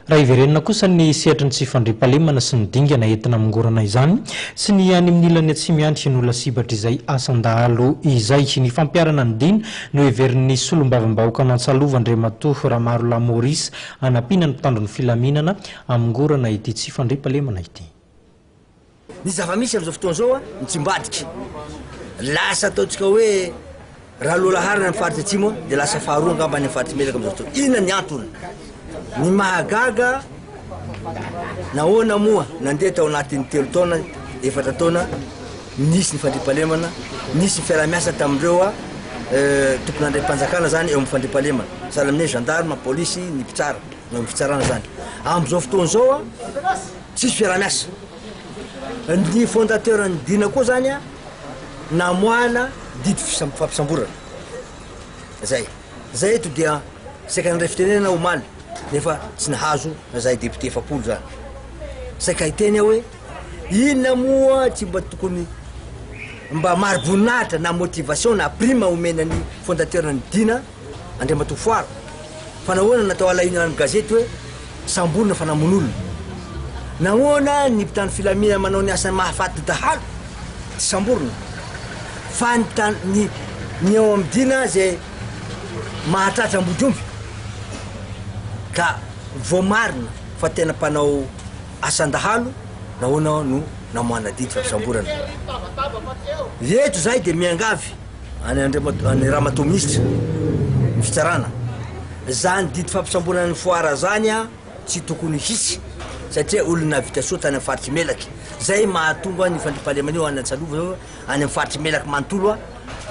Raha hiverenana kosa ny sehatry ny tsy fandriampahalemana sy ny dingana entina hamongorana izany sy ny any amin'ny ilany atsimo ihany no lasibatr'izay asan-dahalo izay. Ny fampiharana ny dina no heverin'ny solombavambahoakan'Antsalova Andriamatoa Ramarolahy Maurice hanampiana ny mpitandro ny filaminana hamongorana ity tsy fandriampahalemana ity. Ny zava-misy amin'izao fotoana izao mitsimbadika. Lasa ataontsika hoe raha loha laharana ny faritra atsimo dia lasa faharoa angamba any amin'ny faritra Melaky amin'izao fotoana. Inona ny antony? Ny mahagaga nahoana moa nandeha tao anatin'ny telo taona, efatra taona nisy ny fandriampahalemana, nisy ny fiaraha-miasa tamin'ireo tompon'andraiki-panjakana zany eo amin'ny fandriampahalemana, sahala amin'ny hoe gendarme, polisy, ny mpitsara, eo amin'ny fitsarana zany. Amin'izao fotoana izao tsisy fiaraha-miasa. Ny fondateur ny Dina koa zany a namoahana didy fampisamborana. Zay. Zay eto dia saika nandray fitenenana omaly nefa tsy nahazo na zahay député 40 zany. Saika hiteny aho hoe inona moa tsy mba tokony mba mari-boninahitra na motivation na prime omena ny fondateur ny Dina Andriamatoa Foara, fa nahoana natao alahina amin'ny gazety hoe samborina fa namono olona? Nahoana ny mpitandro filaminana manao ny asany mahafaty dahalo tsy samborina fa ny mpitan ny ny ao amin'ny dina izay mahatratra ambodiomby ka voamarina fa tena mpanao asan-dahalo nahoana no namoahana didy fampisamborana? Eto izahay dia miangavy. Any Andriamatoa, any Ramatoa Minisitra ny fitsarana, zany didy fampisamborana ny foara zany a tsy tokony hisy satria olona nahavita soa tany amin'ny faritr'i Melaky, zay mahatonga ny fandriampahalemana io any Antsalova zao, any amin'ny faritr'i Melaky manontolo a,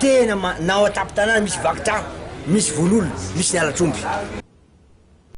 tena ma- na ao an-tampon-tanàna misy vaky trano, misy vono olona, misy ny halatr'omby.